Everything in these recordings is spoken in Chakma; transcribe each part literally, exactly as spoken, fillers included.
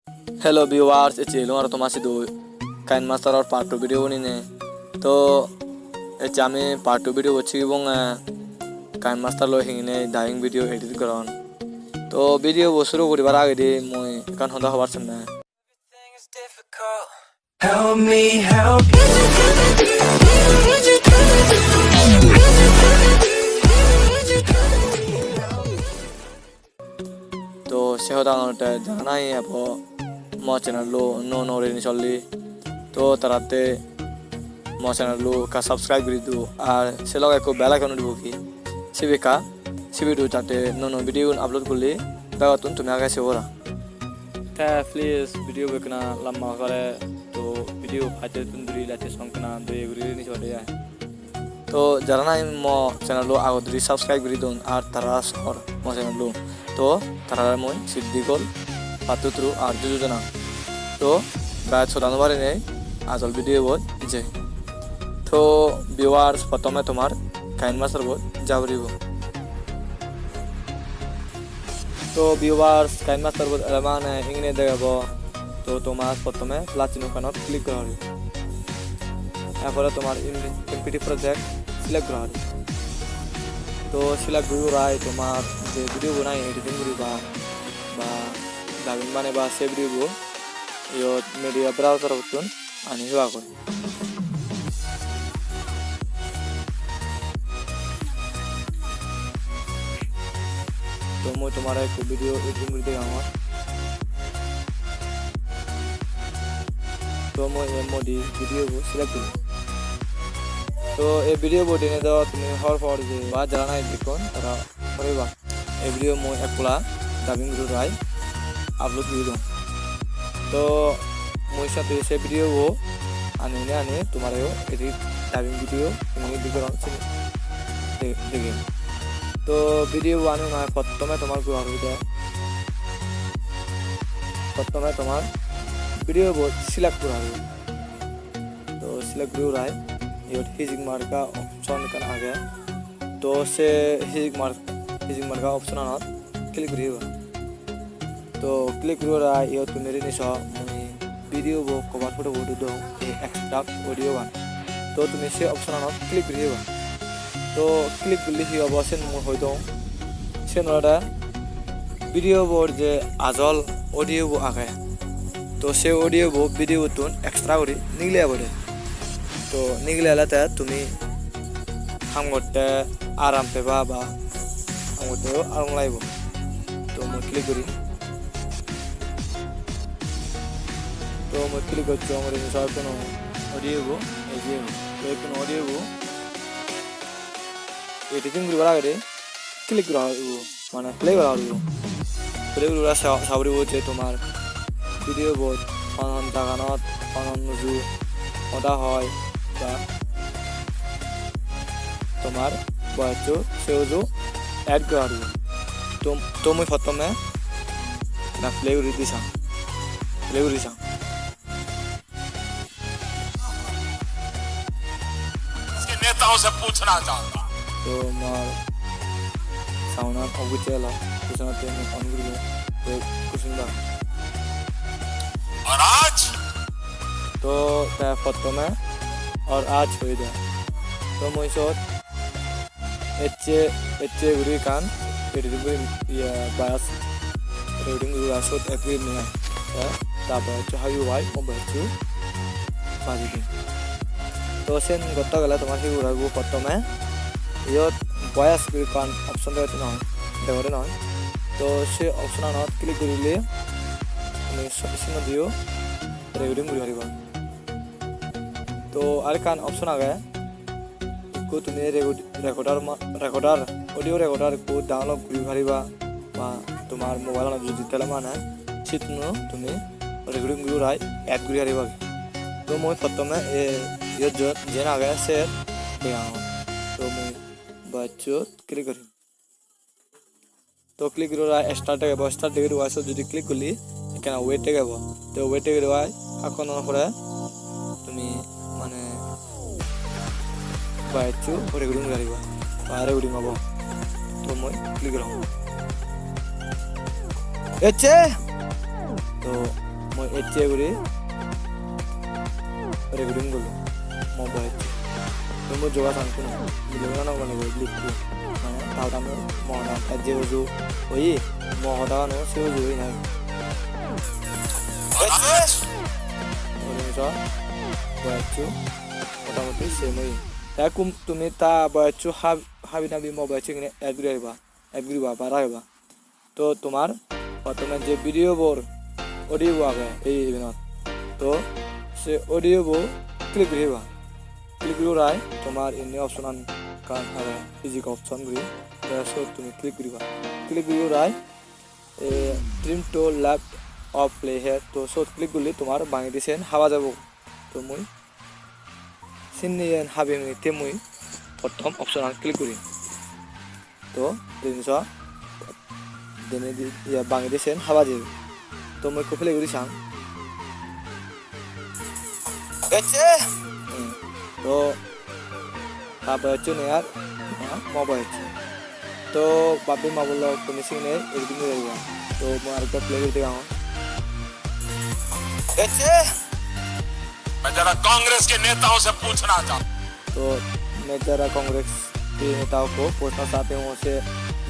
Hello viewers, ecche elung aro toma sidu KineMaster or part two video bo ninei. To ecche ami part two video bo sigibong, eh, KineMaster loi hingine dubbing video edit goron. To video bo suru guribar agedi mui ekkan hoda hobar senne. Help me help you. To se hoda honotte jara nahi ebo mo channel lo nuo nuo gurinei solli, to taratte mo channel lo ekka subscribe guri do, ar se loge ekko bell icon dibo ki, sibe ekka, sibe do, jate nuo nuo video upload gurle begottun tumi age se pora. Te please video bo ekkena lamba gore, to video pacchettun duri lette song ekkena doye guri ni sode ai. To jara nahi mo channel lo agoduri subscribe guri don ar tara sor mo channel lo, to tarare mui siddhi gol pattu turu ar juju janang. To guys, hoda no barinei ajol video bot jei. To viewers, prothome tomar KineMaster bot ja puribo. To viewers, KineMaster bot ele mane ingine degebo. To tomar prothome plus sign ekkanot click gora puribo. Er pore tomar M P three project select gora puribo. To select guri gurai tomar je video bo nahi editing guriba ba dubbing baneba se video bo iyot media browser ottun ani peba goi. To mui tomare ekko video editing guri degangor. To mui ei modi video bo select guri. To ei video bo dine do tumi hobor por je ba jara nahi bekkun tara poriba. Ei video mui ek polla dubbing guri rai upload guri dong. To mui siyot se video bo ani ani ani tomareyo edit dubbing video tumi edit goron sini de-, degem. To video bo ani mane prothome tomar gora puribo de. Prothome tomar video bo select gora puribo. To select guri gurai iyot hijik marka option ekkan age. To se hijik mar-, hijik marka option anot click guri diba. To click guri gurai iyot tumi rini so mui video bo cover photo bo udodong, ei extract audio ban. To tumi se option anot click guri diba. To click gurle hi obo sen mui hoi dong. Sen olode video bor je ajol audio bo age, to se audio bo video bottun extra guri nigili jebo de. To nigili gele te tumi ham gotte aram peba ba ham gotte aram lagibo. To mui click guri. To mui click gocchong, guri sar kono audio bo, ei je, to kono audio bo editing guribar agede click gora puribo, mane play gora puribo. Play guri gora sa-, sa puribo je tomar video bot hon hon jaganot hon hon uju hoda hoi ba tomar boyosso se uju add gora puribo. To, to mui prothome na play guri di sang. Play guri sang. इसके नेताओं से पूछना चाहता। To mor sound an off gocche elo, to sound an on guri, to kusun da. और आज? To te prothome aur aaj hoi de. To mui sot Ecche, ecche guri ekkan editing guri, iye, bias editing guri ekkan sot add guri niye. Te, tarpore hocche habi pai, mo bias-o baji dim. To sen gotte gele tomar hi gora puribo, prothome iyot bias guri ekkan option degede noi, degode noi. To se option anot click gurile tumi se-, senottun-o recording guri pariba. To arekkan option age, ikko tumi record-, recorder ma-, recorder, audio recorder ikko download guri pariba, ba tomar mobile-anot judi thele mane, sittun-o tumi recording guri urai add guri pariba. To mui prothome, e, iyot je-, jen age se degangor. To mui bias-ot click gurim. To click guri aro start degebo, start degei duo ai, sot judi click gurle ekkena wait degebo. Te wait degei duo ai, hakkono pore tumi mane bias-o recording guri pariba, ba recording obo. To mui click gurong. Ecche! To Ecche guri recording golo mo voice. Tumi joga sang kuno. Video na golo golo click guri. Mane tao tamo mo na ta je uju oi mo hoda no se uju oi na. Ecche. Ori so voice motamoti same oi. Ta kum tumi ta voice hab habi nabi mo voice ngene add guri ba. Add guri ba ba ragiba. To tomar prothome je video bor audio bo age ei ibenot. To se audio bo click guriba. Click guri urai tomar indi option an ekkan age, physics option guri. Te sot tumi click guriba. Click guri urai, eh, trim to left of playhead. To sot click gurle tomar bangedi sen haba jabo. To mui sinni yen habi mui te mui prothom option an click guri. To deni so deni di ya bangedi sen haba jebo. To mui ekko play guri sang. Ecche. Hmm. To ta voice-o nei ar, ha, mo voice-o. To bap-bei ma-bon lok tumi singine editing guri diba. To mui arekko play guri degangor. Ecche. मैं जरा कांग्रेस के नेताओं से पूछना चाहता हूं। To mui jara Congress ke neta ko puchna chahte hu se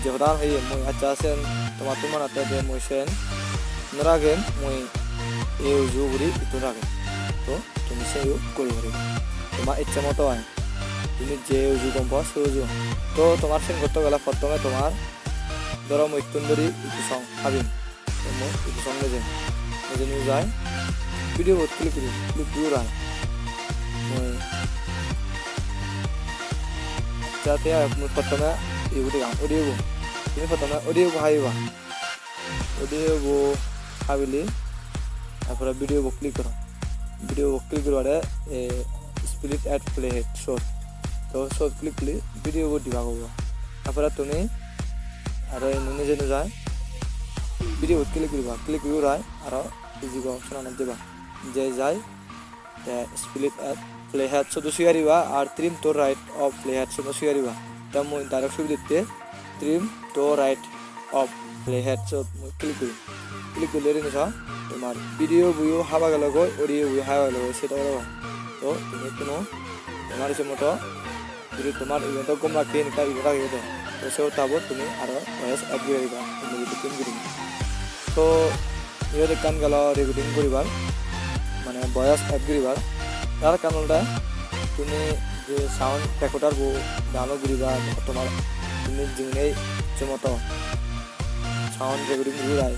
je hodan hoye mui accha sen tomattun mone hotte je mui sen no ragem, mui ei uju guri ittun ragem. To tumi se yo guri pariba. Toma icche moto ai. Tumi je uju gom paw se uju. To tomar sen gotto gele prothome tomar dhoro mui ittun dhuri idu song habim. Te mui idu song nejem. Nejenei jai. Video bot click guri, click guri urai. Mui jate ai mui prothome ibu degam, audio bo. Tumi prothome audio bo habiba. Audio bo habile, tar pore video bo click goro. Video bo click guri pore, eh, split at playhead sot. To sot click guri video bo dibak obo. Tar pore tumi aro indi nejenei jai video bo click guriba, click guri urai aro physics option anot jeba. Je jai te split at playhead sot o swi pariba ar trim to right of playhead sot o swi pariba. Te mui direct subidatte trim to right of playhead sot mui click guri. Click gurile rini so tomar video bo yo haba gelo goi, audio bo yo haba gelo goi, se to gelo goi. To tumi hono tomar icche moto jodi tomar iben do gom lage, ekka ibe lage de. To se hotta bo tumi aro voice add guri pariba, tumi jodi tune guri. To iyot ekkan gelo recording guribar, mane voice add guribar. Ar ekkan olode tumi je sound recorder bo download guriba, tomar tumi jinei icche moto sound recording guri urai.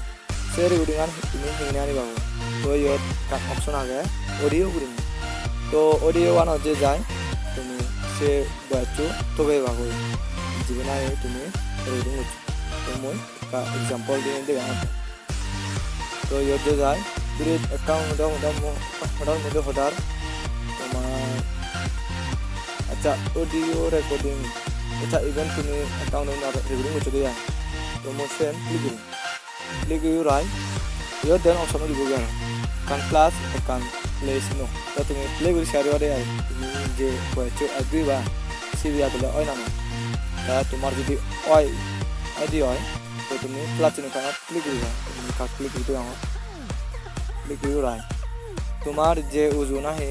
Se recording an tumi hingiri aniba bo. To iyot ekkan option age audio gurinei. To audio anot je jai tumi se voice-o togei pariba goi. Jibe nahi tumi recording goccho. To mui ekka example dinei degangotte. To iyot je jai, biret ekka hoda, hoda mo-, hodar moddhe hodar. Tomar, accha, audio recording. Accha, iben tumi ekka hoda recording goccho de ai. To mui sen click guri. Click guri urai. Iyot den option o dibo gelo. Ekkan plus, ekkan play sino. To tumi play guri sari pariba de ai. Tumi je voice-o add guriba, sibe adole oi na noi. Ta tomar jodi oi, oi di oi. To tumi plus sino ekkanot click guriba. Tumi ekka click guri degongor. Click guri urai. Tomar je uju nahi,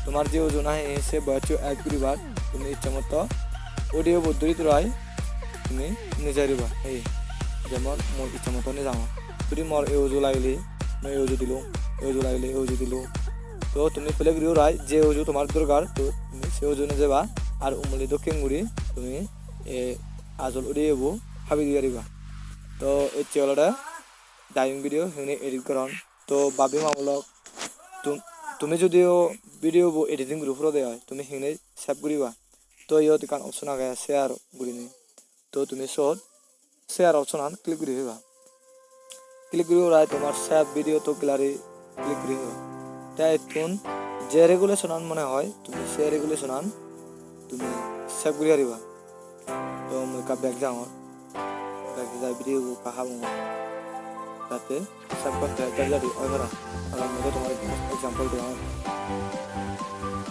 tomar je uju nahi se voice-o add guribar tumi icche moto audio bo dhuri dhurai tumi nejei pariba. Ei, jemon mui icche moto nejangor. Dhuri mor ei uju lagile, mui ei uju dilung, ei uju lagile, ei uju dilung. To tumi play guri urai je uju tomar dorkar, to tumi se uju nejeba, ar umuli dokken guri tumi ei ajol audio bo habi di pariba. To ecche olode dubbing video hingiri edit goron. To bap-bei ma-bon lok, tum-, tumi jodi o video bo editing guri puro de oi, tumi hingiri save guriba. To iyot ekkan option age share gurinei. To tumi sot share option an click guri pariba. Click guri urai tomar save video to gallery click guri pariba. Te ittun je regulation an mone hoi tumi se regulation an tumi save guri pariba. To mui ekka back jangor. Back jai video bo ekka habongor. Jate save gotte jadi jadi oi para. Aro mui do tomar example degong.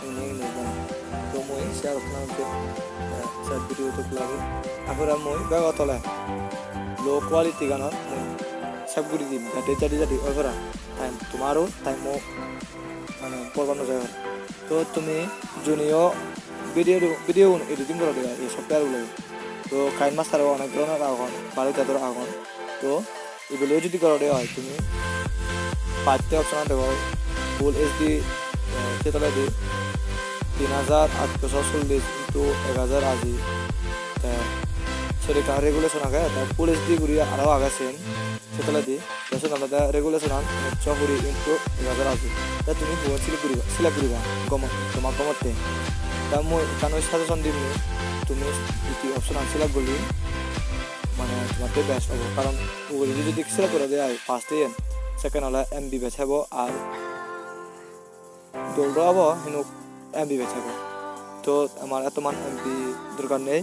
Ini, ini, ini. To mui share option an, eh, share video to lagi. Tar pore mui bego tole low quality ganot mui save guri dim, jate jadi jadi oi para time, tomaro time o mane borbad no jai para. To tumi juniyo video, video un editing gorode ei software gulo. To KineMaster o onek dhoronor agon, baro jador agon. To ibeleyo jodi gorode oi tumi, pacche option an degor, full H D, eh, se toledi tin hajar attoso chollish into ek hajar aji. Te siyot ekkan regulation age, te full H D guri aro age sen. Se toledi, te siyot olode regulation an unnisso kuri into ek hajar aji. Te tumi igun select guriba, select guriba, gomot, tomar gomotte. Te mui ekkan oi suggestion dim, tumi iti option an select gurle mane tomatte best obo, karon uguredi jodi select gorode ai first iyen, second ole M B bej hebo ar dol do obo, hintu M B bej hebo. To amar ettoman M B dorkar nei,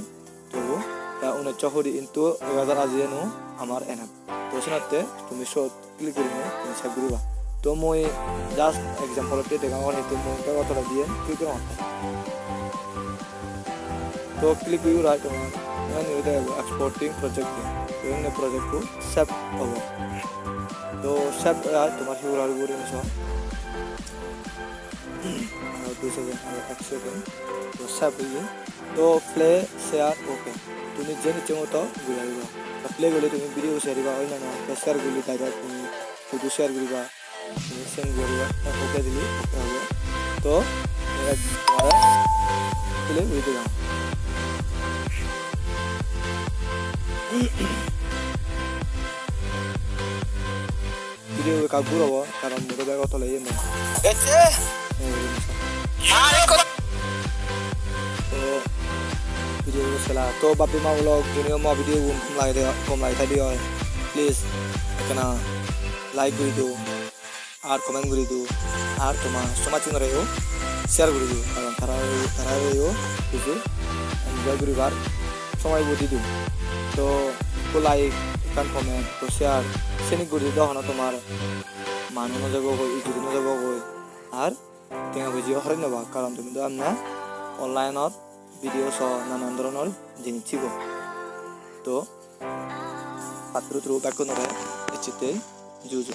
tobu te unnisso kuri into ek hajar aji eno amar enough. To senotte tumi siyot click gurinei tumi save guriba. To mui just example otte degongor, hintu mui bego toledi iyen click guribatte. To click guri urai tomar iyan iyot degebo exporting project. To indi project-to save obo. To save oi tomar hi gora puribo hijeni so. Aro dui second, aro ek second. To save oye. To play, share, open. Tumi je icche moto guri pariba. To play gurle tumi video share guriba, oi na no? To share gurle direct tumi photo share guriba. Tumi send guriba, te ok dile ok obo. To, ek, tomare play guri dilam. Video ekka gurobo, karon muro bego tole iye nei. To, video sela. To, bap-bei ma-bon lok, juniyo mo video gun gom lage de, gom lage thai de oi, please ekkana like guri do, ar comment guri do, ar toma somajjunoreyo share guri do, karon tara, tarareyo hiju enjoy guribar somoy bo di do. To ekko like, ekkan comment, ekko share, seni guri do hono tomar mano no jabo goi, ijjot no jabo goi, ar tenga poijeyo horoj no pak, karon tumi do emne online-ot video so nanan dhoronor jinis sigo. To patturu turu bekkunore ecchettei juju.